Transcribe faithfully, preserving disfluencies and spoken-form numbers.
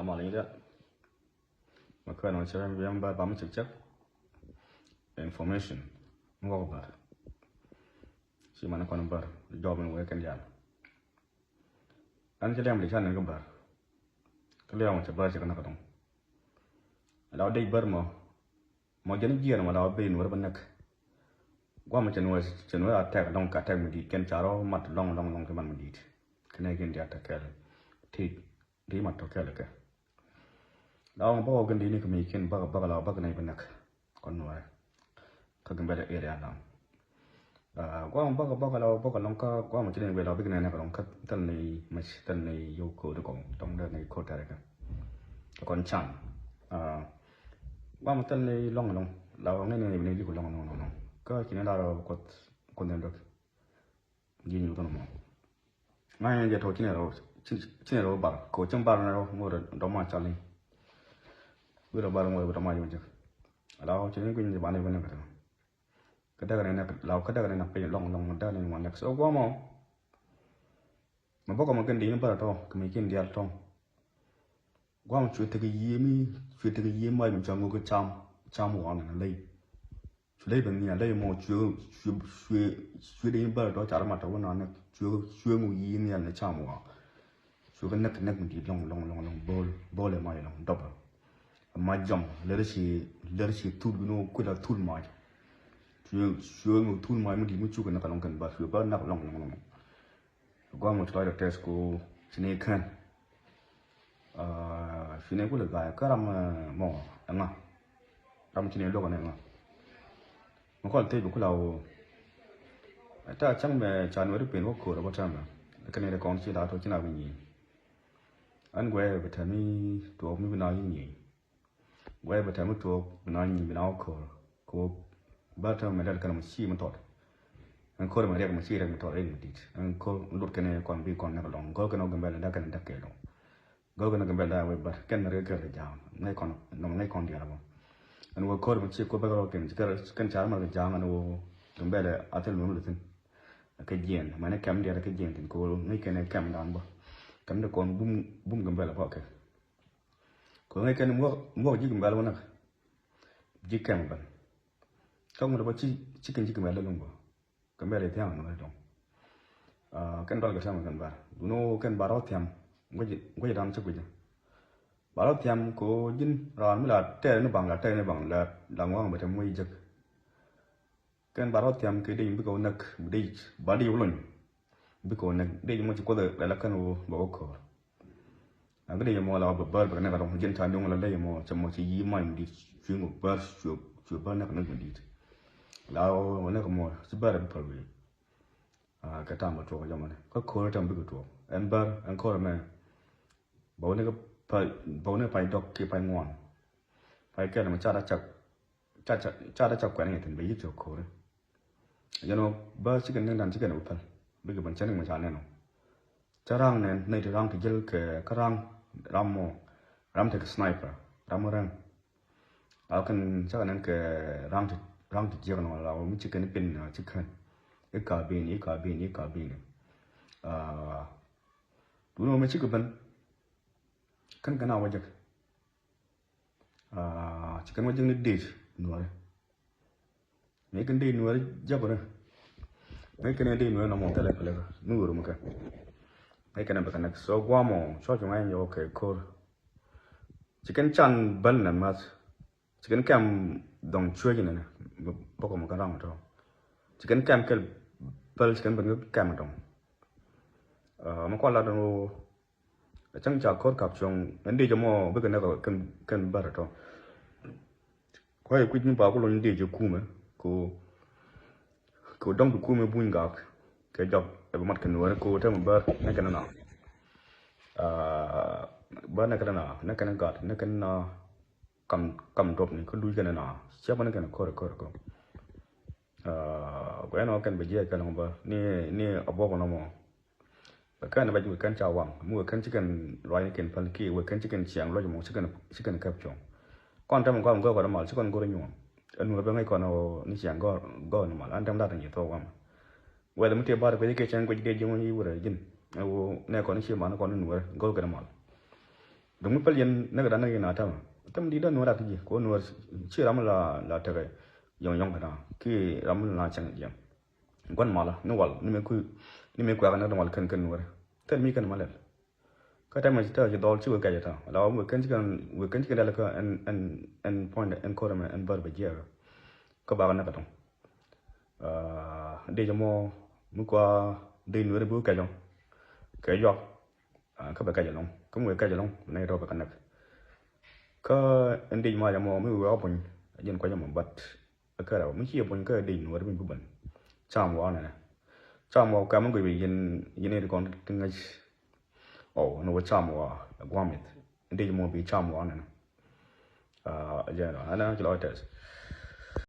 Amal i̱ dɛ. Ma kɔn ma cɛ bɛn bɛn bär ba mi cɛk cɛk. Information. Mi wä kɛ bär. Ci man kɔn bär. Jɔb in wee kɛn dial. An cɛ liam di can in kɛ bär. Kɛ liam cɛ bär cɛ kɛ nak dɔŋ. Ala wä dec bär mɔ. Mɔ jɛn jiɛn mɔ la wä ben wä bä näk. Guam cɛ nuɛ cɛ nuɛ a tɛk dɔŋ ka tɛk mi dit kɛn ca rɔ mat lɔŋ lɔŋ lɔŋ kɛ man mi dit. Kɛn ɛ kɛn dial tɛk kɛl. Ti di mat tɔ kɛl kɛ. La wä bä wä gɛn di ni kɛ mi kɛn bä bä la wä bä kɛ nɛ bä näk. Kɔn nuɛ. Kä Gambɛla area la. Ah, guam bä kɛ bä kɛ la wä bä kɛ lɔŋ kä guam cɛ ni wɛ la wä bä kɛ nɛ näk lɔŋ kä thil ni mɛ thil ni yɔ ko di kɔŋ tɔŋ dɛ ni ko tɛrɛ kɛ. Kɔn can. Ah, guam thil ni lɔŋ lɔŋ la wä ŋɛ ni ni yɔ ko lɔŋ lɔŋ lɔŋ. Kä ci ni la rɔ kuth kuth ni dɔk. Ji̱ nyuuth ni mɔ. Ŋa̱c ni jɛ tɔ ci ni rɔ ci ni rɔ bar ko cin bar ni rɔ ŋot dɔma cal ni. Wi rɔ bar ŋot dɔma yɔ jɛ. La wä ci ni guic ni ba ni wä ni kɛ tɛ. Kä däk ni nɛ la wä kä däk ni nɛ piny lɔŋ lɔŋ däk ni ŋuan nɛ so guam mɔ. Ma bä kɔmɛ kɛn di̱i̱n bärɛ tɔ kɛ mi kiɛn diaal tɔ. Guam cuɛ tekɛ yiëë mi cuɛ tekɛ yiëë mac mi cua ŋuk kɛ cam cam waŋ ni ley. Cuɛ ley bɛ nhial ley mɔ cuɛ cuɛ cuɛ cuɛ di̱i̱n bärɛ tɔ car ma tɔ wä nɔn ni cuɛ cuɛ ŋuk yiëë nhial ni cam waŋ. Cuɛ kɛ näk näk mi di̱i̱t lɔŋ lɔŋ lɔŋ lɔŋ bo̱o̱l bo̱o̱l ɛ mac lɔŋ dɔpɛ. Mac jɔŋ lɛr ci lɛr ci thul bi ni wä kuil a thul mac. Cuɛ cuɛ ŋuk thul mac mi di̱i̱t mi cukɛ näk lɔŋ kɛn ba cuɛ bä näk lɔŋ lɔŋ lɔŋ. Guam mɔ ci lɔcdɛ tɛth ko ci ni kän. Ah, ci ni kulɛ ga̱a̱c kä ram, eh, mɔ ɛŋa. Ram ci ni lo̱k ɛn ɛŋa. Mi kɔl thec bi kula wo. Ɛ ta cäŋ mɛ ca nuɛri pen wä ko̱r ɛ bä tɛmɛ. Kɛn ni dɛ kɔn ci la tɔ ci na bi nyi. Ɛn guɛ bi tɛmi tuɔɔk mi bi na yi nyi. Guɛ bɛ tɛm mi tuɔɔk bi na nyi bi na wä ko̱r. Kɛ wä bä tɛm mɛ dɛl kɛn mɛ ci mi tɔt. Ɛn ko̱r mɛ riɛk mɛ ci riɛk mi tɔt riɛk mi dit. Ɛn ko̱r lut kɛn kɔn bi kɔn nɛk lɔŋ. Go̱r kɛn wä Gambɛla dak kɛn dak kɛ lɔŋ. Go̱r kɛn Gambɛla dak wä bär kɛn riɛk kɛn riɛk jam. Ŋäc kɔn nɔmɔ ŋäc kɔn diaal bɔ. Ɛn wä ko̱r mɛ ci ko̱r bä kɛ rɔ kɛn ci kɛn car mɛ kɛ jam ɛn wä Gambɛla a thil nunu di thin. Kɛ jiɛn mɛ ni kɛm diaal kɛ jiɛn thin kɛ wä ŋäc kɛn kɛm dan bɔ. Kɛm di kɔn bum bum Gambɛla bɔ kɛ. Kɛ ŋäc kɛn muɔk muɔk ji̱ Gambɛla wä näk. Ji̱ kɛm bän. Kä ŋut bä ci ci kɛn ji̱ Gambɛla luŋ bä. Gambɛla thia̱a̱ŋ ni wä dɔŋ. Ah, kɛn dual kɛ thia̱a̱ŋ kɛn bar. Duno kɛn bar wä thia̱a̱ŋ. Guic guic dan ci guic. Bar wä thia̱a̱ŋ ko ji̱n raan mi la tɛɛr ni baŋ la tɛɛr ni baŋ la la ŋuaŋ bä tɛm wä jek. Kɛn bar wä thiam kɛ dec bikɛ wä näk bi dec ba dec wä lony. Bikɛ wä näk dec mɔ ci kuoth rɛl kɛn wä bɛ wä ko̱r. Aŋ kɛ dec mɔ la wä bɛ bär bɛ kɛ näk alɔŋ ji̱n ca ndoŋ la lec mɔ cɛ mɔ ci yi mac mi dit cui̱ ŋɔ bär cuɛ bär näk näk mi dit. La wä näk mɔ ci bär bi päl wi̱i̱. Kɛ tam bɛ tuɔk jɔmɔ ni kä ko̱r tam bikɛ tuɔk ɛn bär ɛn ko̱r mɛ. Bä wä ni kɛ pay bä wä ni kɛ pay dɔk kiɛ pay ŋuan. Pay kɛl mɛ ca da cak ca ca ca da cak kuɛn ŋɛ thin bɛ yik cɛ ko̱ri. Jɛn wä bä cikɛ niŋ dan cikɛ ni wä päl bikɛ ben cɛ niŋ mɛ ca nɛn wä. Cä raŋ nɛn nɛy ti raŋ ti jil kɛ kä raŋ ram mɔ ram ti kɛ sniper ram mɔ rɛŋ. A kɛn cä kɛ nɛn kɛ raŋ ti raŋ ti jiɛk nɔ la wä mi cikɛ ni pin ci kän. I̱ ka bin i̱ ka bin i̱ ka bin. Duundɛ wä mi cikɛ ben. Kän kɛn a wä jek. Ci kɛn wä jek ni dec nuɔri. Mi kɛn dec nuɔri jek wä ni. Mi kɛn dec nuɔri nɔmɔ thilɛ kɛ lek ni wur mi kɛ. Mi kɛn bɛ kɛ nɛk so guamɔ cɔc ŋa̱c nyɔk kɛ ko̱r. Ci kɛn can bäl nɛ math. Ci kɛn kɛm dɔŋ cuec nɛ nɛ bä kɔm kɛn raŋ tɔ. Ci kɛn kɛm kɛl bäl ci kɛn ben kɛm dɔŋ. Mi kɔn lat dɔŋ wä. Cäŋ ca ko̱r kap cuɔ̱ŋ ɛn dec ɛmɔ bikɛ nɛk kɛn bär tɔ. Kuay kui̱c mi ba ku lony dec ɛ kumɛ ko ko dɔŋ ti kumɛ buny gak kɛ jɔk ɛ bi mat kɛ nuɔri ko tɛmɛ bär nɛk kɛn na. Bär nɛk kɛn na nɛk kɛn gat nɛk kɛn na. Kam kam duɔp ni kä luc kɛn na ciɛ bä nɛk kɛn ko̱r ko̱r ko̱r. Guɛn ɔ kɛn bɛ jiɛc kɛn ŋɔ bä ni ni a buɔk nɔmɔ. Wek kɛn bɛ wek kɛn ca waŋ mi wek kɛn ci kɛn ruacni kɛn päl kiɛ wek kɛn ci kɛn ciaŋ luɔc mɔ ci kɛn ci kɛn kɛp cuɔ̱ŋ. Kɔn tɛmɛ kɔn gɔk kɔn mal ci kɔn go̱r nyuɔn. Ɛn wek bɛ ŋäc kɔn ni ciaŋ gɔk ni mal an tɛm lat ni thuɔk wamɛ. Wɛl mi tëë bar kuec kɛ cɛn kuec dee jiŋ wä yi wurɛ ji̱n. Ɛ wo nɛ kɔn ci man kɔn ni nuɔrɛ gɔk kɛn mal. Duk mi päl yɛn näk dan näk yɛn a tämɛ. Tämɛ di dee nuɔr dak ti ji̱ ko nuɔr ci ram la la tekɛ yɔŋ yɔŋ kɛ na ki ram la cɛŋ jiɛm. Gua̱n malä ni wal ni mi kui̱ ni mi kuɛk näk dan wal kɛn kɛn nuɔr. Tɛn mi kɛn ma lɛl. Kä tɛmɛ ci tɛ ci dhɔl ci wek kɛc tɔ la wek kɛn ci kɛn wek kɛn ci kɛn dɛl kä ɛn ɛn ɛn point ɛn kɔr mɛ ɛn bär bɛ jiɛk. Kä bakɛ näk kɛ tɔŋ. Dec mɔ mi kua dec nuɛri bi wä kɛc ɔ kɛ yuak. Kä bɛ kɛc ɛlɔŋ kä mi wek kɛc ɛlɔŋ nɛ tɔ bɛ kɛ näk. Kä ɛn dec ma jɛ mɔ mi wek a buny a jin kuac ɛmɔ but ɛ kɛ rɛw mi ci yɛ buny kä dec nuɛri bi bi ben. Cam wɔ nɛnɛ cam wɔ kɛ mi guic bi yin yin iri kɔn ti ŋäc. Ɔ ni wä cam wɔ ɛ guamith. Ɛn dec mɔ bi cam wɔ nɛnɛ. Jɛn ɛn ci lɔ tɛth.